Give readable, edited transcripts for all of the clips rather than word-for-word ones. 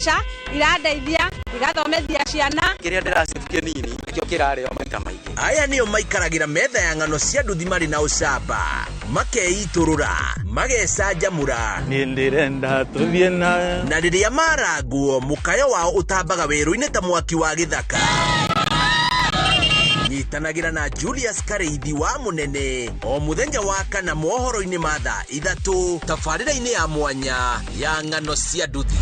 Mbeca irandeithia igathomethia ciana. Kĩrĩa ndĩracĩbu kĩnini nĩkĩo kĩrarĩo maita maingĩ. Aya nĩo maikaragĩra metha ya ng'ano cia nduthi marĩ na ũcamba, makeitũrũra, magecanjamũra. Niĩ ndĩrenda tũthiĩ na Na rĩrĩa marangwo, mũkayo wao ũtambaga werũ-inĩ ta mwaki wa gĩthaka. Nyitanagĩra na Julius Karĩithi wa Mũnene o mũthenya wa kana mohoro-inĩ ma thaa 3 tabarĩra-inĩ ya mwanya ya ng'ano cia nduthi.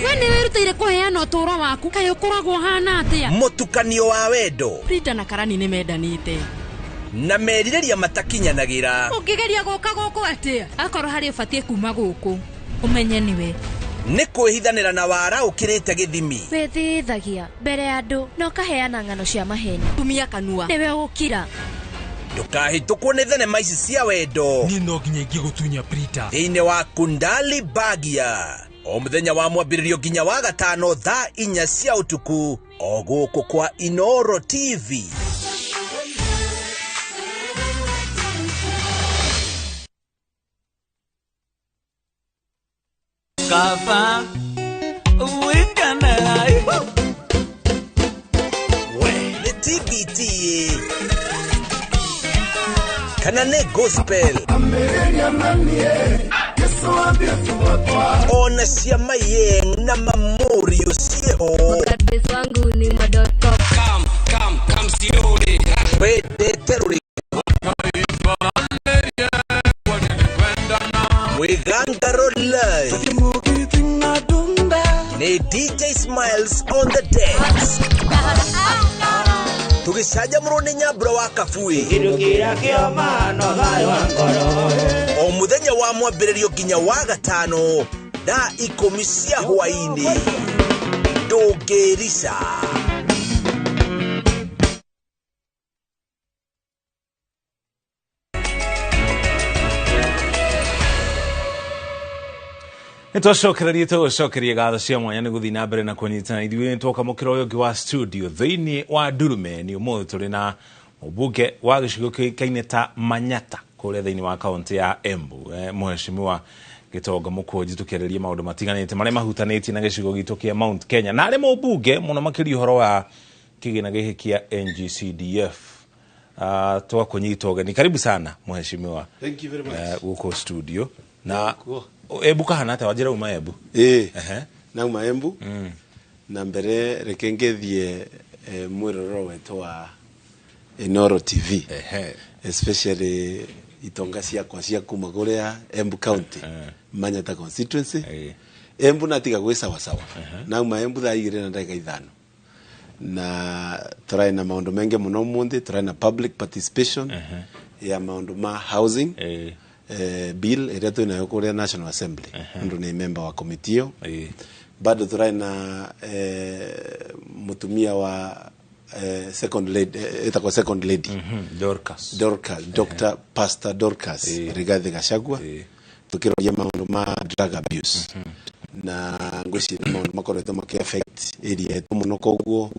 We nĩ wĩrutĩire kũheana ũtũũro waku, kaĩ ũkoragwo ũhana atĩa? Mũtukanio wa wendo Frida na Karani nĩ mendanĩte na merirĩria matakinyanagĩra. Ũngĩgeria gũka gũkũ atĩa? Akorwo harĩ ũbatiĩ kuma gũkũ, ũmenye nĩwe. Nĩ kwĩhithanĩra na wara ũkĩrĩte gĩthimi. Wĩthĩithagia mbere ya andũ na ũkaheana ng'ano cia maheni. Tumia kanua. Nĩwe ũgũkira. Ndũkahĩtũkwo nĩ thenema ici cia wendo. Niĩ no nginya ingĩgũtunya Prita. Thĩinĩ wa Kundali Bagia o mũthenya wa mwambĩrĩrio nginya wa gatano thaa 4 cia ũtukũ o gũkũ kwa Inoro TV. Kaba wikana. We nĩ TBT kana nĩ gospel ona cia mayeng na mamorio cieho. Wangu ni madotcom. Wendete rũrĩ Mwĩgangaro live nĩ DJ Smiles on the decks, tũgĩcanjamũrwo nĩ Nyambura wa Kabui o mũthenya wa mwambĩrĩrio nginya wa gatano thaa 10 cia hwaĩ-inĩ. Ndũngĩrica. Nĩ twacokererie, tũgũcokeria ngatho cia mwanya nĩ gũthiĩ na mbere na kũnyitana ithuĩ. Nĩ twoka mũkĩra ũyũ ũngĩ wa studio thĩinĩ wa Ndurume. Nĩ ũmũthĩ tũrĩ na mũmbunge wa gĩcigo kĩũĩkaine ta Manyata kũrĩa thĩinĩ wa kaũntĩ ya Embu, Mheshimiwa Gĩtonga Mũkũnji, tũkĩarĩria maũndũ matiganĩte marĩa mahutanĩtie na gĩcigo gitũ kĩa Mount Kenya, na arĩ mũmbunge mũno makĩria ũhoro wa kĩgĩna gĩkĩ kĩa NGCDF. Twakũnyita ũgeni, karibu sana mheshimiwa. Thank you very much. Gũkũ studio na Embu kahana atĩa? Wanjĩra uma Embu. Ĩĩ, nauma Embu. Na mbere reke ngethie mwĩrorero wetũ wa Inoro TV, especially itonga ciakwa cia kuma kũrĩa Embu County, Manyata constituency. Embu natiga gwĩ sawasawa. Nauma Embu thaa 2:05, na tũrarĩ na maũndũ maingĩ mũno. Ũmũthĩ tũrarĩ na public participation ya maũndũ ma housing bill ĩrĩa twĩ nayo kũrĩa National Assembly, ũndũ nĩ member wa committee ĩyo. Bado tũrarĩ na mũtumia wa second lady, ĩtagwo second lady. Dorcas. Dorcas, Dr. Pastor Dorcas Rigathi Gachagua, tukiroria maũndũ ma drug abuse, na ngwĩciria nĩ maũndũ makoretwo makĩ affect area yetu mũno. Koguo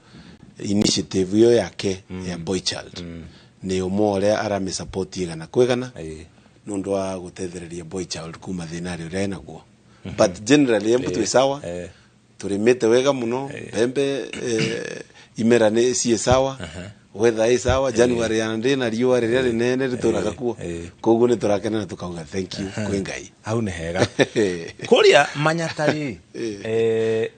initiative ĩyo yake ya boy child nĩ ũmwe ũrĩa aramĩsupport igana kwĩ igana, nĩ ũndũ wa gũtethereria boy child kuma thĩna ũrĩa enaguo. But generally Embu twĩ sawa, tũrĩmĩte wega mũno mbembe, imera nĩ ciĩ sawa, weather ĩ sawa. January ya ndĩ na riũa rĩrĩa rĩnene rĩtũraga kuo, koguo nĩ tũrakena na tũkauga thank you kwĩ Ngai. Hau nĩ hega. Kũrĩa Manyata rĩ,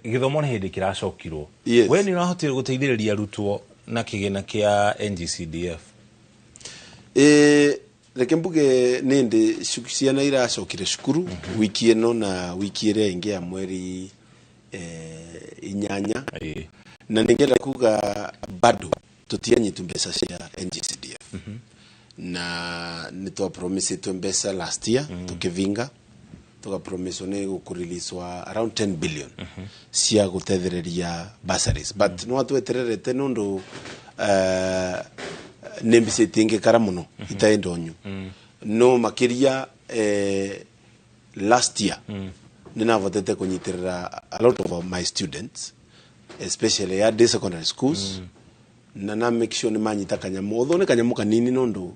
gĩthomo nĩ hĩndĩ kĩracokirwo. Yes. We nĩ ũrahotire gũteithĩrĩria arutwo na kĩgĩna kĩa NGCDF? Reke mbuge nĩ ndĩ ciana iracokire cukuru wiki ĩno na wiki ĩrĩa ĩngĩ ya mweri 8. Na ningĩenda kuga bado tũtianyitu mbeca cia NGCDF, na nĩ twapromisĩtwe mbeca last year, tũkĩvinga tukapromiswo nĩ gũkũreleaswa around 10 billion cia gũtethereria bursaries, but no atwetererete nũndũ nĩ mbica itingĩkara mũno itarĩ ndonyu. No makĩria last year nĩ navotete kũnyitĩrĩra a lot of my students, especially ya day secondary schools, na make sure nĩ manyita kanyamu, although nĩ kanyamu kanini, nũndũ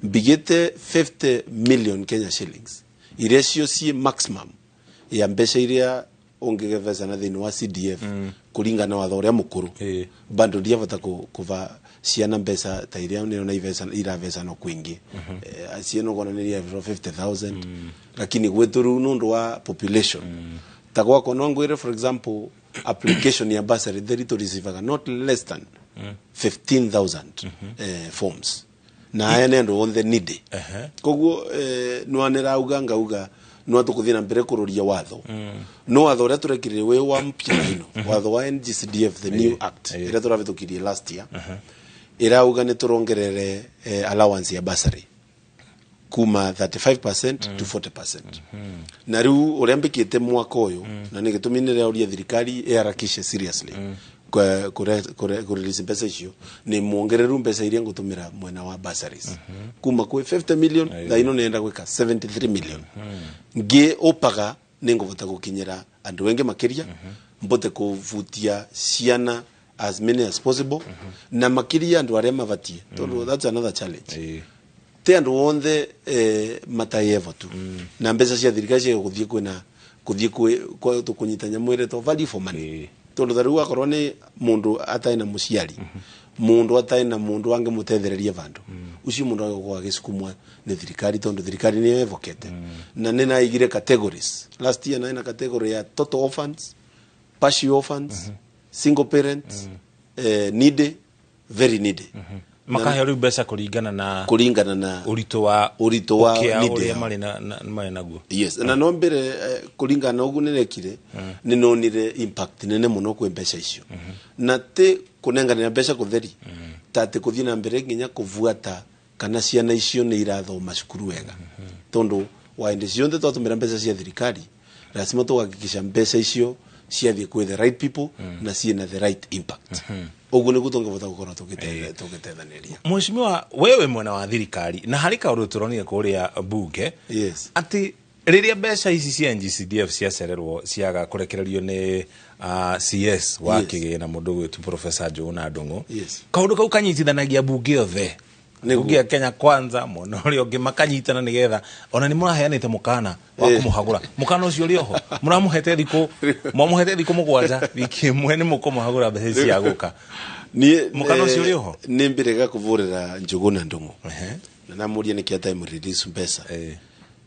Mbigite 50 million Kenya shillings iria cio ci maximum ya mbeca iria ungigevecana thiini wa CDF kuringana na watho uria mukuru. Bado ndiavota kuva ciana mbeca ta iria nirona iravecano kwingi. Ciana ukona ni 50,000, lakini gwitu riu nundu wa population ta gwakwa no ngwire, for example, application ya bursary theri tureceivaga not less than 15,000 forms, na aya nĩ andũ othe needy. Koguo nwanĩrauga ngauga no tũkũthiĩ na mbere kũrũria watho, no watho ũrĩa tũrekirire wĩ wa mpya ino, watho wa NGCDF, the new act ĩrĩa tũravĩtũkirie last year, ĩrauga nĩ tũrongerere allowance ya bursary kuma 35% to 40%. Na rĩu ũrĩa mbĩkĩte mwaka ũyũ, na nĩ gĩtũmi nĩrĩauria thirikari ĩharakishe seriously kũrelease mbeca icio, nĩ muongereru mbeca iria ngũtũmĩra mwena wa bursaries kuma kwĩ 50 million, thaa ino nĩenda gwĩka 73 million. Ngĩ ũpaga nĩ ngũbota gũkinyĩra andũ engĩ makĩria, mbote kũvutia ciana as many as possible, na makĩria andũ arĩa mabatie, tondũ that's another challenge. Ti andũ othe matayevo tu na mbeca cia thirikari cia gũthiĩ kwĩna gũthiĩ kwĩ tũkũnyita nyamũ ĩretwo value for money, tondũ ta rĩu akorwo nĩ mũndũ atarĩ na mũciari, mũndũ atarĩ na mũndũ angĩmũtethereria vandũ, ũcio mũndũ agĩkorwo agĩsukumwa nĩ thirikari, tondũ thirikari nĩyo evokete. Na nĩ naigire categories last year, naina category ya total orphans, partial orphans, single parents, needy, very needy. Makaheo rĩu mbeca kũringana na kũringana na ũritũ wa ũritũ wa ũkĩa need ũrĩa yao. marĩ naguo. Yes, na no mbere kũringana na ũguo nĩrekire, nĩ nonire impact nene mũno kwĩ mbeca icio, na ti kũnenganĩra mbeca kũtheri, ta atĩ kũthiĩ na mbere nginya kũbuata kana ciana icio nĩ irathoma cukuru wega, tondũ wa hĩndĩ ciothe twatũmĩra mbeca cia thirikari lazima tũgahakikisha mbeca icio ciathiĩ kwĩ the right people na ciĩna the right impact. Ũguo nĩguo tũngĩbota gũkorwo tũgĩtethanĩria. Mheshimiwa, wewe mwena wa thirikari, na harĩ kaũndũ tũronire kũrĩa bunge atĩ rĩrĩa mbeca ici cia NGCDF ciacererwo, ciaga kũrekererio nĩ CS wa kĩgĩna, mũndũ gwĩtu Professor Njuguna Ndung'u, kaũndũ kau kanyitithanagia bunge othe, bunge ya Kenya Kwanza, mwena ũrĩa ũngĩ makanyitana, nĩgetha ona nĩ mũraheanĩte mũkana wa kũmũhagũra. Mũkana ũcio ũrĩ oho, mũramũhete thikũ, mwamũhete thikũ 7, wiki ĩmwe nĩ mũkũmũhagũra mbeca ici cia gũka. Niĩ Mũkana ũcio ũrĩ oho? Nĩ mbĩrĩga kũvũrĩra Njuguna Ndung'u na namũria nĩkĩ atarĩ mũrelease mbeca,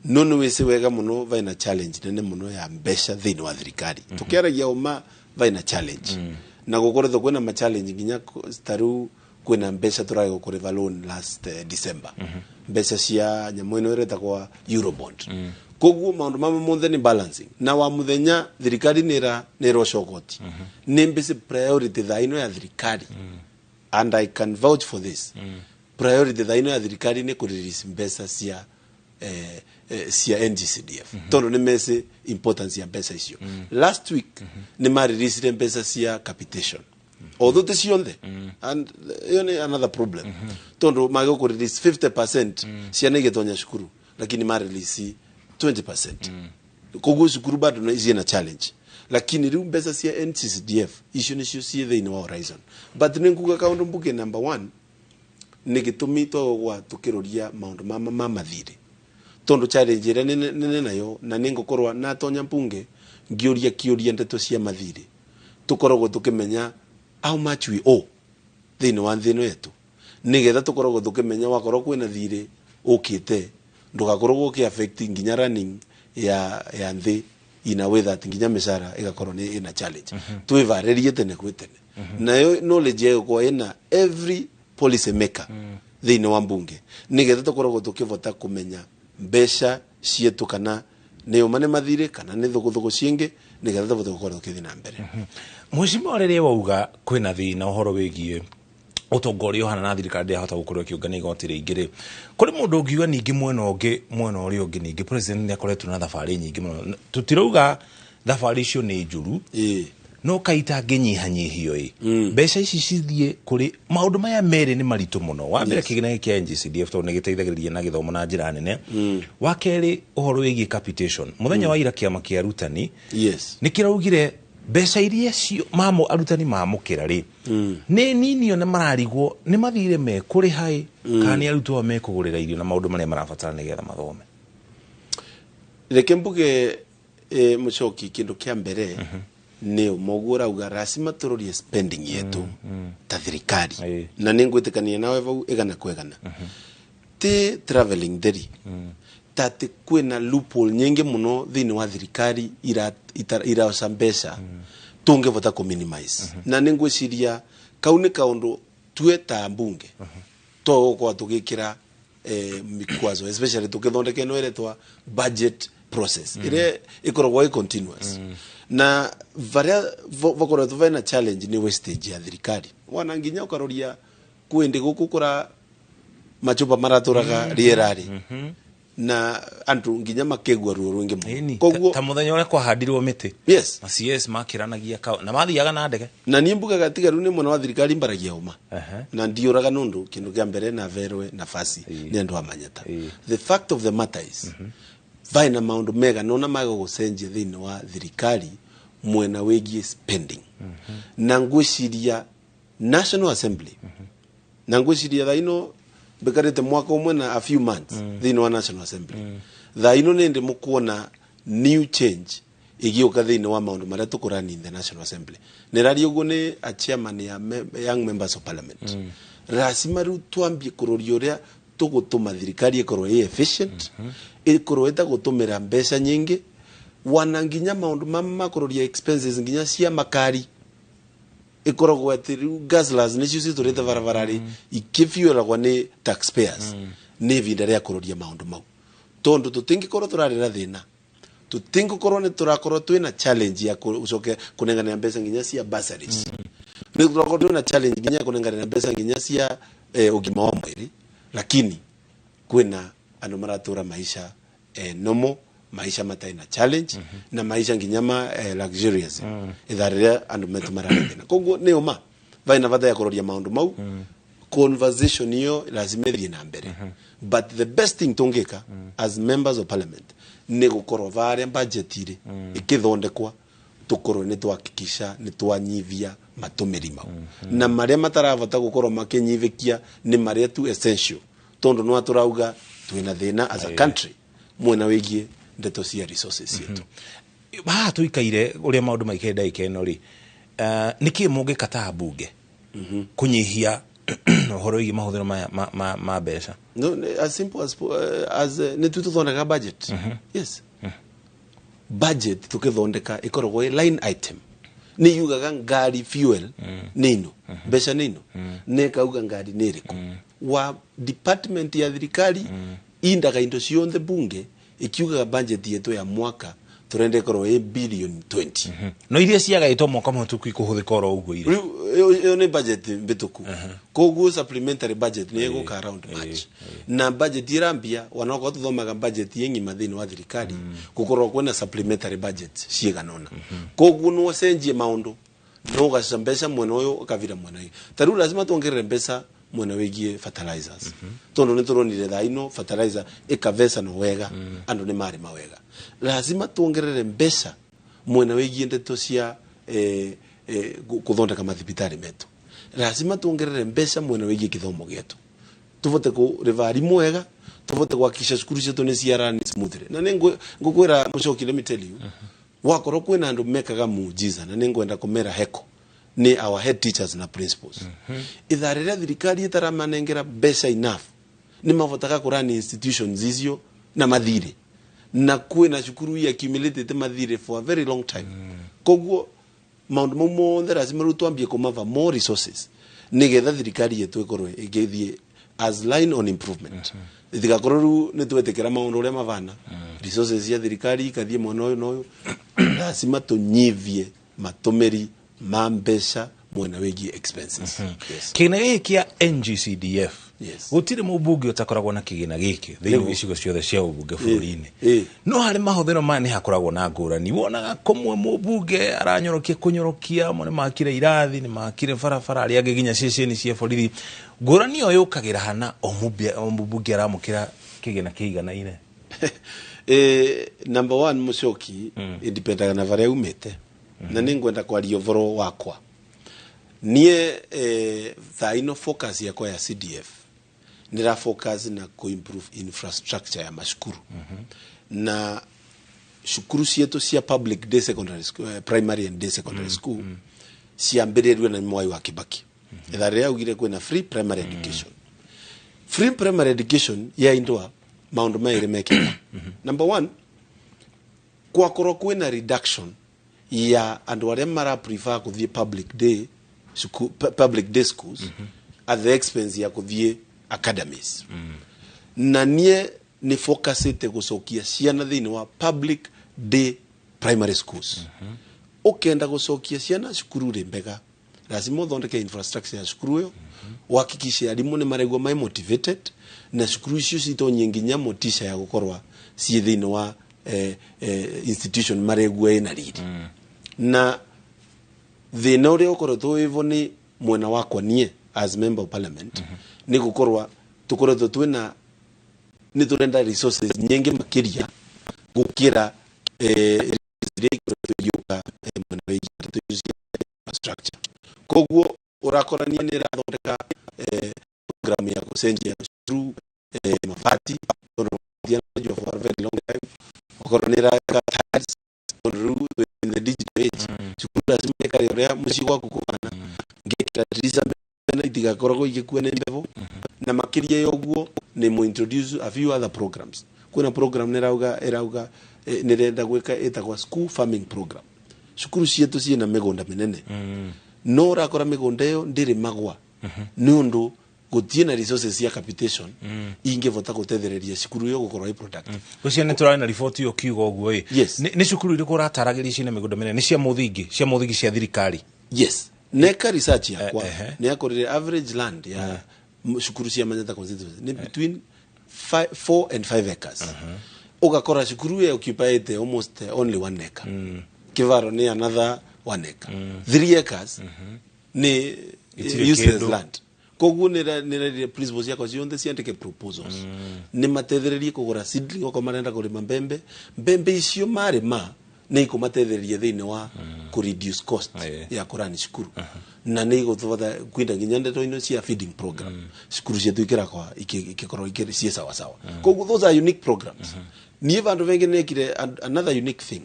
no nĩ wĩci wega mũno vaina challenge nene mũno ya mbeca thĩinĩ wa thirikari. Tũkĩaragia ũma, vaina challenge na gũkoretwo kwĩna ma challenge nginya ta rĩu kwĩna mbeca tũragĩrwo kũrĩva loan last December, mbeca cia nyamũ ĩno ĩretagwo Eurobond. Koguo maũndũ mamwe mothe nĩ balancing, na wa mũthenya thirikari nĩ ĩrocogoti nĩ mbici priority thaa ino ya thirikari, and I can vouch for this, priority thaa ino ya thirikari nĩ kũrelease mbeca cia NGCDF, tondũ nĩ meci importance ya mbeca icio. Last week nĩ mareleasire mbeca cia capitation, although ti cionthe, and ĩyo nĩ another problem, tondũ magä kũ release 50% ciana igĩtonya cukuru, lakini marelease 20%. Koguo cukuru bado no ciĩna challenge, lakini rĩu mbeca cia NCCDF icio nĩcio ciĩ thĩinĩ wa horizon. But nĩ nguga kaũndũ mbuge, number one, nĩ gĩtũmi twagwa tũkĩroria maũndũ ma mathirĩ, tondũ challenge ĩrĩa nene nayo, na nĩ ngũkorwo natonya mbunge ngĩũria kĩũria ndeto cia mathirĩ, tũkoragwo tũkĩmenya how much we owe thĩinĩ wa thĩ ĩno yetu, nĩgetha tũkoragwo tũkĩmenya wakorwo kwĩna thirĩ ũkĩte ndũgakorwo ũkĩ affect nginya running ya nthĩ in a way that nginya mĩcara ĩgakorwo nĩ ĩna challenge. Twĩvarĩrie tene gwĩ tene, nayo knowledge ĩgũkorwo ĩna every policy maker thĩinĩ wa mbunge, nĩgetha tũkoragwo tũkĩvota kũmenya mbeca cietu kana nĩ ũma nĩ mathirĩ kana nĩ thũgũthũgũ ciĩngĩ, nĩgetha tũvote gũkorwo tũkĩthiĩ na mbere. Mheshimiwa, rĩrĩa wauga kwĩna thĩna ũhoro wĩgiĩ ũtonga ũrĩa ũhana na thirikari ndĩrahota gũkorwo ĩkĩũngania igoti rĩingĩ rĩ, kũrĩ mũndũ ũngiuga ningĩ mwena ũngĩ, mwena ũrĩa ũngĩ ningĩ president nĩ akoretwo na thabarĩ nyingĩ mũno. Tũtirauga thabarĩ icio nĩ njũru, no kaita angĩnyihanyihio ĩ, mbeca ici cithiĩ kũrĩ maũndũ maya merĩ nĩ maritũ mũno. Wa mbere, kĩgĩna gĩkĩ kĩa NGCDF, tondũ nĩ gĩteithagĩrĩria na gĩthomo na njĩra nene. Wa kerĩ, ũhoro wĩgiĩ capitation. Mũthenya wa ira kĩama kĩa arutani nĩ kĩraugire Mbeca iria cio mamo arutani mamũkĩra rĩ, nĩ ninio na mararigwo nĩ mathire mekũrĩha ĩ kana nĩ arutwo mekũgũrĩra irio na maũndũ marĩa marabatara nĩgetha mathome. Reke mbuge Muchoki, kindu kia mbere ni moguo rauga rasima turorie spending yetu ta thirikari, na ningwitikania nawe vau igana kwa igana. Ti traveling theri tati kwina loophole nyingi muno thiini wa thirikari iraoca mbeca tungivota ku minimize. Na ningwiciria kau ni kaundu tue ta mbunge twagukorwo tugikira mikwazo, especially tukithondeka ino iretwa budget process ire ikoragwo i continuous. Na varia vakoretwo vena challenge ni wastage ya thirikari, wana nginya ukaroria kwindi guku kura machupa maraturaga rierari na andu nginya makegua ruo rwingi muno. Koguo ta muthenya uria kwahandirwo miti, yes, na CS makiranagia ka na mathiaga na ndege, na ni mbugaga tiga riu ni mwena wa thirikari mbaragia uma na ndiuraga nundu kindu kia mbere na verwe nafasi ni andu amanyata. The fact of the matter is vaina maundu mega nona maga gucenjia thiini wa thirikari mwena wigie spending. Na ngwiciria National Assembly, na ngwiciria thaino bekarite mwaka umwe na a few months thiini wa National Assembly, thaino nindi mukuona new change igiuka thiini wa maundu maria tukurani in the National Assembly. Niraria uguo ni a chairman ya young members of parliament. Rasima riu twambie kuroria uria tugutuma thirikari ikorwo i efficient, ikorwo itagutumira mbeca nyingi, wana nginya maundu makuroria expenses nginya cia makari ikoragwo ati riu guzzlers nicio citurite barabarari ikifuelagwo ni taxpayers. Ni ivinda ria kuroria maundu mau, tondu tutingikorwo turarira thina, tutingikorwo ni turakorwo twina challenge ya gucoke kunengana mbeca nginya cia bursaries, ni turakorwo twina challenge nginya kunengana mbeca nginya cia ugima wa mwiri, lakini kwina andu maratura maisha nomo, maisha matai na challenge, na maisha nginya ma luxurious itharira andu metu mararithina. Koguo ni uma vaina vata ya kuroria maundu mau. Conversation iyo lazima ithie na mbere. But the best thing tungika as members of parliament ni gukorwo varia budget iri ikithondekwa tukorwo ni twahakikisha ni twanyivia matumiri mau, na maria mataravota gukorwo makinyivikia ni maria tu essential, tondu no turauga twina thina as a country mwena wigie ndeto cia resources yetu. Haha tuikaire uria maundu maikaire ndagika ino ri, niki mungikata mbunge kunyihia uhoro wigie mahuthiro maya ma mbeca? No, as simple as ni tuthondeka budget. Yes, budget tukithondeka ikoragwo i line item, ni yugaga ngari fuel ni ino, mbeca ni ino, ni kauga ngari ni iriku wa department ya thirikari indaga indo cionthe bunge ikiugaga budget yetu ya mwaka turende ikorwo i billion 20. No iria ciagaitwo mwaka mũhĩtũku ikuhuthika oro uguo ire iyo ni budget mbituku. Koguo supplementary budget ni iguka around March, na budget irambia wanakorwo tuthomaga budget yeng'ima thiini wa thirikari gukorwo kwina supplementary budget ciiganona. Koguo no cenjie maundu, no ugaca mbeca mwena uyu ukavira mwena uyu. Ta riu lazima tuongerere mbeca mwena wigie fertilizers, tondu ni turonire thaa ino fertilizer ikavesa no wega, andu ni marima wega. Lazima tuongerere mbeca mwena wigie ndeto cia kuthondeka mathibitari metu. Lazima tuongerere mbeca mwena wigie kithomo gietu, tuvote kuriva arimu wega, tuvote kuhakikisha cukuru cietu ni ciarani smoothly. Na ningukwira Muchoki, let me tell you, wakorwo kwina andu mekaga muujiza, na ningwenda kumera heko ni our head teachers na principals. Ithaa riria thirikari itaramanengera mbeca enough, ni mavotaga kurani institutions icio na mathire, na kwina cukuru i accumulated mathire for a very long time. Koguo maundu mau mothe lazima riu twambie kumava more resources nigetha thirikari yetu ikorwe igithie as line on improvement. Ithigakorwo riu ni twetikira maundu uria mavana, resources cia thirikari ikathie mwena uyu na uyu. Lazima tunyivie matumiri ma mbeca mwena wigie expenses. Yes. Kigina giki kia NGCDF, yes, gutiri mubunge utakoragwo na kigina giki thiini wa icigo ciothe cia ubunge bururi-ini. No hari mahuthiro maya ni hakoragwo na ngurani, wonaga kumwe mubunge aranyorokia kunyorokia, mo ni makire irathi, ni makire barabara, aria angi nginya ceceni cia borithi. Ngurani iyo yukagira hana o mubunge aramukira kigina kiiganaine? Number one, Muchoki, indipendaga na varia umite. Na nĩ ngwenda kwaria ũboro wakwa niĩ. Thaa ino focus yakwa ya CDF nĩra focus na ku-improve infrastructure ya macukuru na cukuru cietu cia public day secondary school, primary and day secondary school ciambĩrĩrue na Mwai wa Kibaki ithaa rĩrĩa augire kwĩna free primary education. Free primary education yaindwa maundu merĩ mekĩka. Number one, kwakorwo kwĩna reduction ya andũ arĩa mara prefer kũthiĩ public day school, public day schools at the expense ya kũthiĩ academies. Na niĩ nĩ focusĩte gũcokia ciana thĩinĩ wa public day primary schools. Ũkenda gũcokia ciana cukuru rĩ mbega, lazima ũthondeke infrastructure ya cukuru ĩyo, uhakikishe arimũ nĩ maraigua mai motivated na cukuru icio citonye nginya motisha ya gũkorwa ciĩ thĩinĩ wa institution maregua ĩna riri. Na thĩna ũrĩa ũkoretwo wĩvo nĩ mwena wakwa niĩ as member of parliament nĩ gũkorwa tũkoretwo twĩna nĩ tũrenda resources nyingĩ makĩria gũkĩra iria ikoretwo igĩũka mwena wĩgiĩ ndeto icio cia infrastructure. Koguo ũrakora niĩ nĩ ĩrathondeka program ya gũcenjia cukuru mabati, tondũ mabati anajua for a very long time. Okorwo nĩ ĩraka tiles, tondũ rĩu twĩ in the digital age, cukuru lazima ĩkare ũrĩa mũciĩ gwaku kũhana, ngĩkĩra dirisha mena itigakoragwo igĩkua nĩ mbevo. Na makĩria ya ũguo nĩ mo introduce a few other programs. Kwĩna program nĩ ĩrauga nĩ ĩrenda gwĩka ĩtagwo school farming program. Cukuru cietũ ciĩna mĩgũnda mĩnene, no ũrakora mĩgũnda ĩyo ndĩrĩmagwa nĩ ũndũ gũtirĩ na resources cia capitation ingĩbota gũtethereria cukuru ĩyo gũkorwo ĩ productive. Ũcio nĩ tũrarĩ na riboti ĩyo kiuga ũguo ĩ. Yes. Nĩ cukuru irĩkũ ũrataragĩria ciĩna mĩgũnda mĩnene? Nĩ cia mũthingi cia thirikari? Yes, neka research yakwa Ehe. nĩ yakorire average land ya cukuru cia Manyatta constituency nĩ between 4 and 5 acres. Ũgakora cukuru ĩyo occupyĩte almost only 1 acre, Kivaro nĩ another 1 acre, 3 acres nĩ Itirĩ useless kĩndũ. land. Koguo nĩrerire principals ciakwa ciothe ciandĩke proposals nĩ matethererie kũgũra seedling okorwo marenda kũrĩma mbembe. Mbembe icio marĩma nĩ ikũmatethereria thĩinĩ wa kũ reduce cost ya kũrani cukuru, na nĩ igũtũbata kwinda nginya ndeto-inĩ cia feeding program, cukuru cietu ikĩrakwa ikĩkorwo ikĩrĩ ciĩ sawasawa. Koguo those are unique programs. Niĩ vandũ vengĩ nekire another unique thing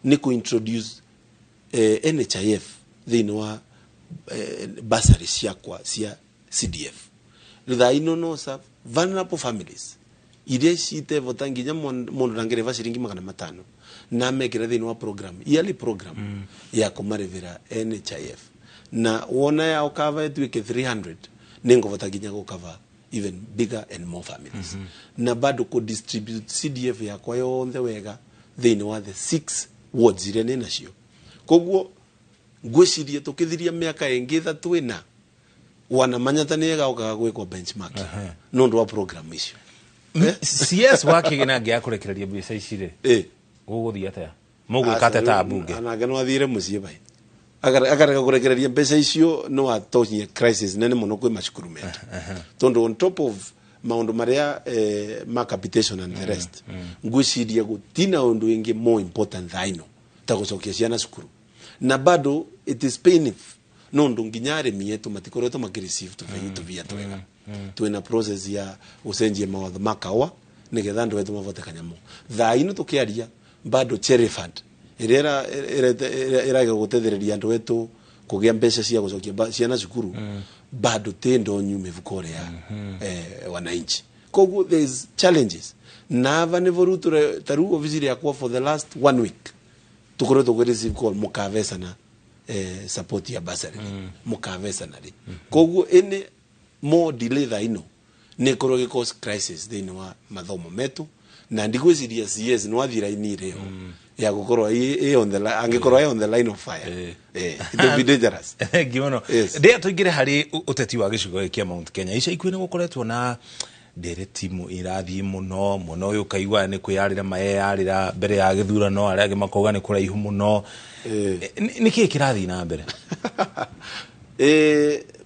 nĩ kũ-introduce NHIF thĩinĩ wa bursary ciakwa cia CDF. Thaa ino no serve vulnerable families iria citevota nginya mundu ndangĩrĩva ciringi 500, na mekĩra thĩinĩ wa program, yearly program ya kũmarĩvĩra NHIF, na wona ya ũkava ĩtuĩke 300, nĩngũvota nginya gũkava even bigger and more families, na bado kũ distribute CDF yakwa yonthe wega thĩinĩ wa the six wards iria nĩ nacio. Koguo ngwĩciria tũkĩthiria mĩaka ĩngĩ 3 ĩna wanamanya ta nĩ ĩgaũkaga gwĩkwo benchmark nĩ ũndũ wa program icio. CS wakĩgĩna ngĩaga kũrekereria mbeca ici rĩ, gũgũthiĩ atĩa? Mũgwĩka atĩa ta mbunge? Anake no athire mũciĩ bai. Akarega kũrekereria mbeca icio no atonyie crisis nene mũno kwĩ macukuru metu, tondũ on top of maũndũ marĩa ma capitation and the rest, ngwĩciria gũtina ũndũ ĩngĩ more important thaa ino ta gũcokia ciana cukuru. Na bado it is painful nondu nginya arĩmi etu matikoretwo makĩreceive tũbia twega. Twĩna process ya gũcenjia mawatho ma kaũa nĩgetha andũ etu mavote kanyamũ. Thaa ino tũkĩaria bado cherry fund ĩrĩa ĩraga gũtethereria andũ etu kũgĩa mbeca cia gũcokia ciana cukuru bado tĩ ndonyu mĩhuko ya wananchi. Koguo there is challenges nava nĩvo rĩu ta rĩu ofici yakwa for the last one week tukoretwo kũ receive call mũkavecana support ya bursary mũkavecana rĩ. Koguo any more delay thaa ino nĩ ĩkorwo ĩgĩ cause crisis thĩinĩ wa mathomo metu, na ndigwĩciria CS no athi raini ĩrĩa ya gũkorwo ĩ on the angĩkorwo ĩ on the line of fire, it will be dangerous. Thank you mũno. Ndĩa tũingĩre harĩ ũteti wa gĩcigo gĩkĩ kĩa Mount Kenya. Ica ikuhĩ nĩ gũkoretwo na ndereti irathiĩ mũno mũno. Ũyũ ũkaigua nĩ kwĩyarĩra mayeyarĩra mbere ya gĩthurano, arĩa angĩ makauga nĩ kũraihu mũno. Nĩ kĩĩ kĩrathiĩ na mbere?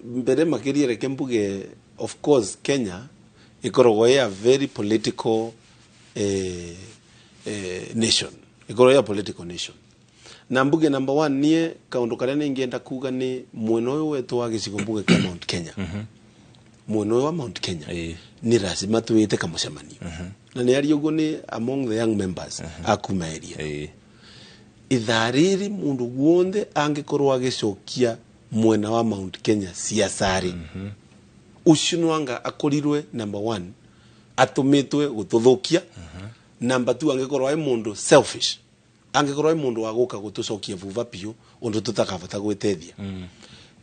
Mbere makĩria reke mbuge, of course Kenya ĩkoragwo ĩ a very political nation, ĩkoragwo ĩ a political nation. Na mbuge number 1 nie kaundu karia ningienda kuga ni mwena uyu wetu wa gicigo mbuge kia Mount Kenya. Mwena uyu wa Mount Kenya ni lazima tuite kamucemanio. Na ni ari uguo ni among the young members akuma area. Ithaa riri mundu guonthe angikorwo agicokia mwena wa Mount Kenya ciacarĩ, ucio nwanga akorirwe number 1 atumitwe gututhukia. Number 2 angikorwo ai mundu selfish, angikorwo ai mundu wa guka gutucokia vuva piu undu tutakavota gwitethia.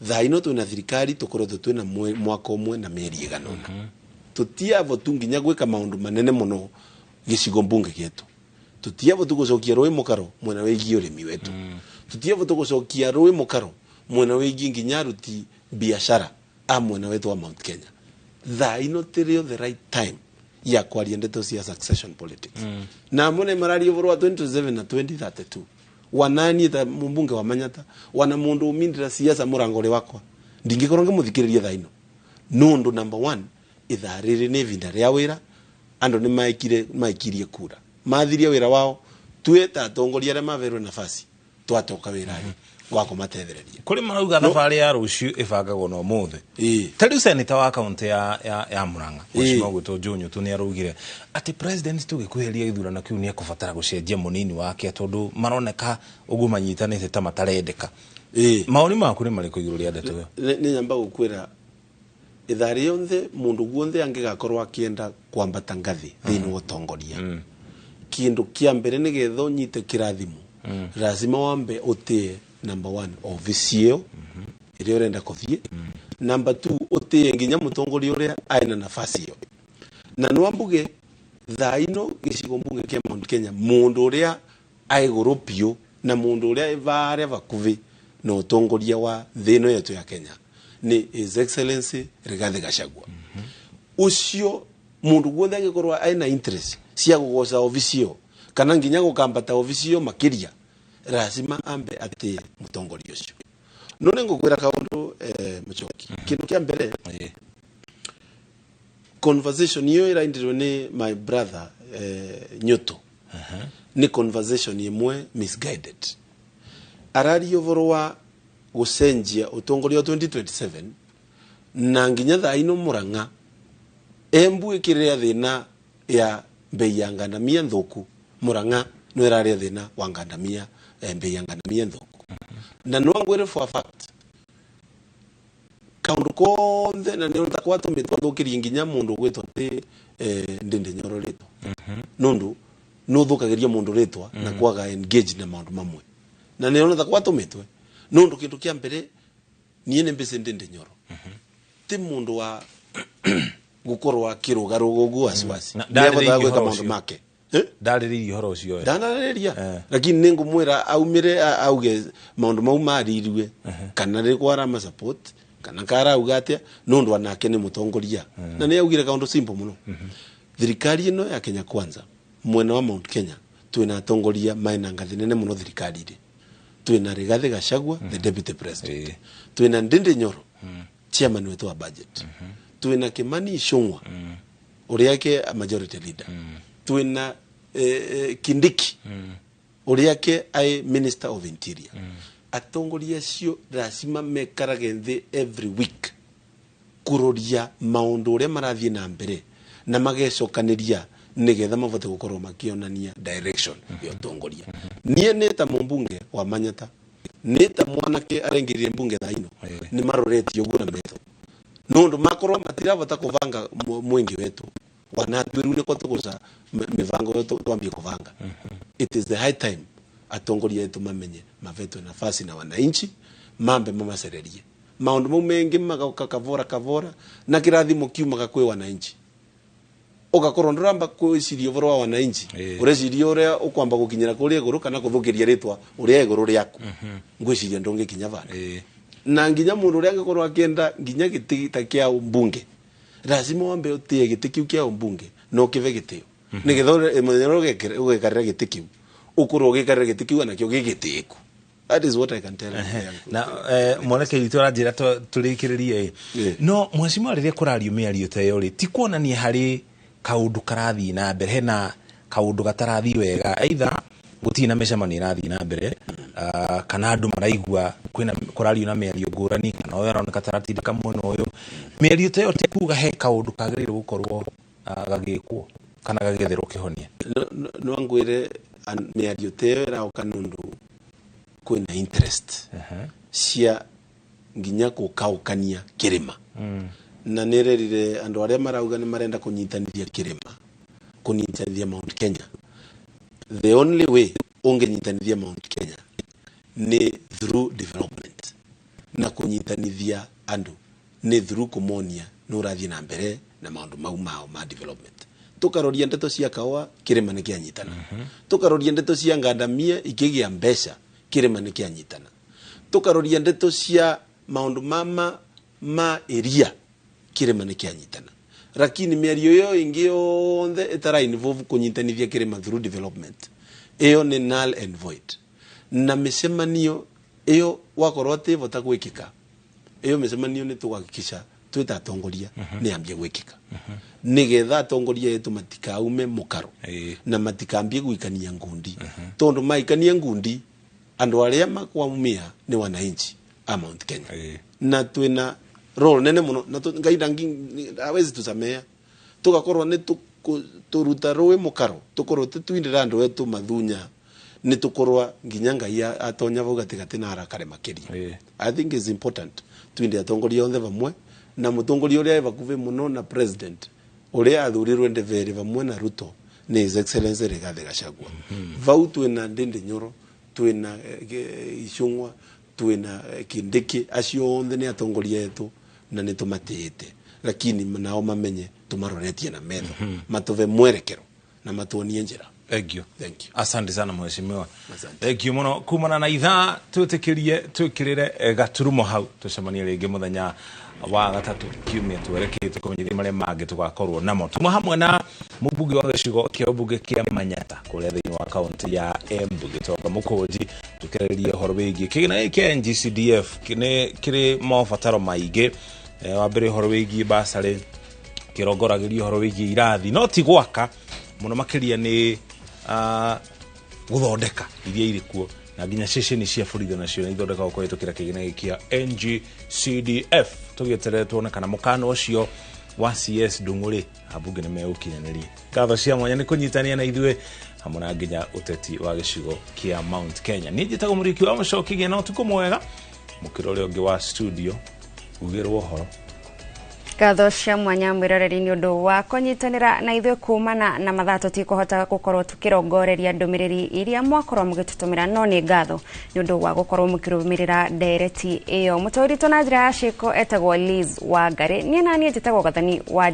Thaa ino twina thirikari tukoretwo twina mwaka umwe na mieri iganona. Tutiavo tu nginya gwika maundu manene muno gicigo mbunge gietu. Tutiavo tugucokia rui mukaro mwena wigie urimi wetu. Tutiavo tugucokia rui mukaro mwena wigie nginya aruti biashara a mwena wetu wa Mount Kenya. Thaa ino tirio the right time ya kwaria ndeto cia succession politics. Na mune mararia ũhoro wa 2027 na 2032. Wanani ta mumbunge wa Manyata, wana mundu umindira siasa murangore wakwa. Ndingikorwo ngimuthikiriria thaa ino. Nundu number 1 ithaa riri ni ivinda ria wira, andu ni maikirie kura. Mathirie wira wao, tue ta atongoria aria maverwe nafasi, twatoka wira-ini wa kumatethereria. Kuri marauga thabarĩ ya rũciũ ĩbangagwo na ũmũthĩ. Ta rĩu senator wa kaunti ya Murang'a mheshimiwa gwĩtwo Joe Nyutu nĩ araugire atĩ president tũgĩkuhĩrĩria gĩthurano kĩu nĩ ekũbatara gũcenjia mũnini wake tondũ maroneka ũguo manyitanĩte ta matarendeka. Maoni maku nĩ marĩkũ igũrũ rĩa ndeto ĩyo? Nĩ nyamba gũkwĩra ithaa rĩothe mundu guonthe angigakorwo akienda kwambata ngathi thiini wa utongoria, kindu kia mbere nigetha unyite kirathimo, lazima wambe utie number 1 office iyo iria urenda kuthie, number 2 utie nginya mutongoria uria aina nafasi iyo. Na nwambuge thaa ino gicigo mbunge kia Mount Kenya mundu uria aiguru piu na mundu uria varia vakuvi na utongoria wa thi ino yetu ya Kenya ni His Excellency Rigathi Gachagua. Ucio mundu guothe angikorwo aina interest cia gugoca office iyo kana nginya gukambata office iyo makiria, lazima ambe ati mutongoria ucio. No ningukwira kaundu muchoki, kindu kia mbere conversation iyo iraindirwe ni my brother Nyutu. Ni conversation imwe misguided. Araria ũhoro wa gucenjia utongoria wa 2027 na nginya thaa ino Murang'a Embu ikiria thina ya mbei ya ngandamia nthuku. Murang'a no iraria thina wa ngandamia mbei ya ngandamia nthuku. Na no ngwire for a fact kaundu konthe na nĩ ntakwatũmĩtwo thũkĩrie nginya mũndũ ũgwĩtwo atĩ Ndindi Nyoro rĩtwa. Nundu nũthũkagĩria mũndũ rĩtwa na kwaga engage na maũndũ mamwe. Na nĩ ntakwatũmĩtwe nundu kindu kia mbere niĩ nĩ mbĩcĩ Ndindi Nyoro. Ti mũndũ wa gukorwo akirugaruga uguo wasiwasi. Nĩavotaga gwĩka maũndũ make. Ndarĩrĩirie ũhoro ũcio. Ndanarĩrĩria. Lakini nĩngũmwĩra aumire auge maũndũ mau maririwe kana rĩkwa arama support kana karauga atia nundu anake nĩ mũtongoria. Na nĩ augire kaundu simple mũno. Thirikari ĩno ya Kenya Kwanza mwena wa Mount Kenya twina atongoria maina ngathi nene mũno thirikari-inĩ. Twina Rigathi Gachagua the deputy president. Twina Ndindi Nyoro chairman wetu wa budget. Twina Kimani Ichung'wa uria ke majority leader. Twina Kindiki uria ke ai minister of interior. Atongoria acio lazima mekarage nthi every week kuroria maundu uria marathie na mbere na magecokaniria nigetha mavote gukorwo makionania direction ya utongoria. Nie ni ta mumbunge wa Manyata, ni ta mwanake arengiririe mbunge thaa ino ni maroretie uguo na metho nundu makorwo matiravota kuvanga mwingi wetu wanatwiru ni kwa mivango yetu twambie kuvanga. It is the high time atongoria yetu mamenye mavetwe nafasi na wananchi mambe mamacererie maundu mau mengi magauka kavora kavora na kirathimo kiumaga kwi wananchi. Ugakorwo nduramba kwiciria ũhoro wa wananchi, ureciria uria ukwamba gukinyira kuria iguru kana kuthukiria ritwa uria iguru riaku. Ngwiciria ndungikinya vandu. Na nginya mundu uria angikorwo akienda nginya giti ta kia mbunge lazima wambe utie giti kiu kia mbunge no kive gitio nigetha muthenya uria ugekarira giti kiu ukorwo ugikarira giti kiu anakio gigitiku. That is what I can tell you. Na mwanake witũ aranjĩra tũrĩkĩrĩrie no mheshimiwa rĩrĩa kũrario mĩario ta ĩyo rĩ ti kuonania harĩ kaundu karathiĩ na mbere hena kaundu gatarathiĩ wega either gũtirĩ na mĩcemanio ĩrathiĩ na mbere Kana andũ maraigua kwĩna kũrario na mĩario ngũrani, kana ũyũ aroneka ta aratindĩka mwena ũyũ. Mĩario ta ĩyo ti kuga he kaũndũ kagĩrĩirwo gũkorwo gagĩkwo kana gagĩetherwo kĩhonia. No ngwire mĩario ta ĩyo ĩraũka nũndũ kwĩna interest cia nginya gũkaũkania kĩrĩma. Na nĩrerire andũ arĩa marauga nĩ marenda kũnyitanithia kĩrĩma, kũnyitanithia Mount Kenya, the only way ũngĩnyitanithia Mount Kenya nĩ through development, na kũnyitanithia andũ nĩ through kũmonia nĩ ũrathiĩ na mbere na maũndũ mau mao ma development. Tukaroria ndeto cia kaũa, kĩrĩma nĩ kĩanyitana. Tukaroria ndeto cia ngandamia ikĩgĩa mbeca, kĩrĩma nĩ kĩanyitana. Tukaroria ndeto cia maũndũ mama ma ĩria, kĩrĩma nĩ kĩanyitana. Lakini mĩario ĩyo ĩngĩ yonthe ĩtara involve kũnyitanithia kĩrĩma through development, ĩyo nĩ null and void. Na mĩcemanio ĩyo wakorwo atĩvota gwĩkĩka, ĩyo mĩcemanio nĩ tũgahakikisha twĩta atongoria nĩ yambie gwĩkĩka, nĩgetha atongoria yetu matikaume mũkaro na matikambie gwikania ngundi, tondu maikania ngundi andu aria makwaumia ni wananchi a Mount Kenya. Na twina role nene muno, na Ngai ndangi awezi tusamea tugakorwo ni turuta rũĩ mũkaro, tukorwo twindira andu etu mathunya, ni tukorwa nginya Ngai atonya vau gatigati na arakare makiria. I think is important twinde atongoria onthe vamwe, na mutongoria uria vakuvi muno na president uria athurirwe Ndevere vamwe na Ruto ni His Excellency Rigathi Gachagua. Vau twina Ndindi Nyoro, twina Icung'wa, twina Kindiki, acio onthe ni atongoria etu na ni tumatiite, lakini nao mamenye tumaroretie na metho, matuve mwerekero na matuonie njira. Thank you. Thank you. Asante sana mheshimiwa. Thank you muno kumana na ithaa twitikirie twikirire gaturumo hau, tucemanie ringi muthenya wa gatatu kiumia twerekete kumenyithia maria mangi tugakorwo namo. Tuma hamwe na mũmbunge wa gĩcigo kĩa ũmbunge kĩa Manyata kũrĩa thĩinĩ wa kaunti ya Embu Gĩtonga Mũkũnji, tũkĩarĩrĩria ũhoro wĩgiĩ kĩgĩna gĩkĩ kĩa NGCDF nĩ kĩrĩ mabataro maingĩ. Wa mbere ũhoro wĩgiĩ basarĩ, kĩrongoragĩria ũhoro wĩgiĩ irathi, no ti gwaka mũno makĩria nĩ gũthondeka iria irĩ kuo, na nginya ceceni cia borithi nacio nĩ ithondekagwo kũhĩtũkĩra kĩgĩna gĩkĩ kĩa NGCDF. Tũgĩeterere tuone kana mũkana ũcio wa CS Ndung'u rĩ ambunge nĩ megũkinyanĩria. Ngatho cia mwanya nĩ kũnyitania na ithuĩ hamwe na nginya ũteti wa gĩcigo kĩa Mount Kenya. Niĩ njĩtagwo Mũriũki wa Mũcoki, gĩa na ũtukũ mwega. Mũkĩra ũrĩa ũngĩ wa studio ugĩrwo ũhoro. Ngatho cia mwanya mwĩroreri nĩ ũndũ wa kũnyitanĩra na ithuĩ kumana na mathaa tũtikũhota gũkorwo tũkĩrongoreria ndũmĩrĩri iria mwakorwo mũgĩtũtũmĩra, no nĩ ngatho nĩ ũndũ wa gũkorwo mũkĩrũmĩrĩra ndereti ĩyo. Mũtũũritũ na njĩra ya ciĩko etagwo Liz Wangari, niĩ na niĩ njĩtagwo Gathani wa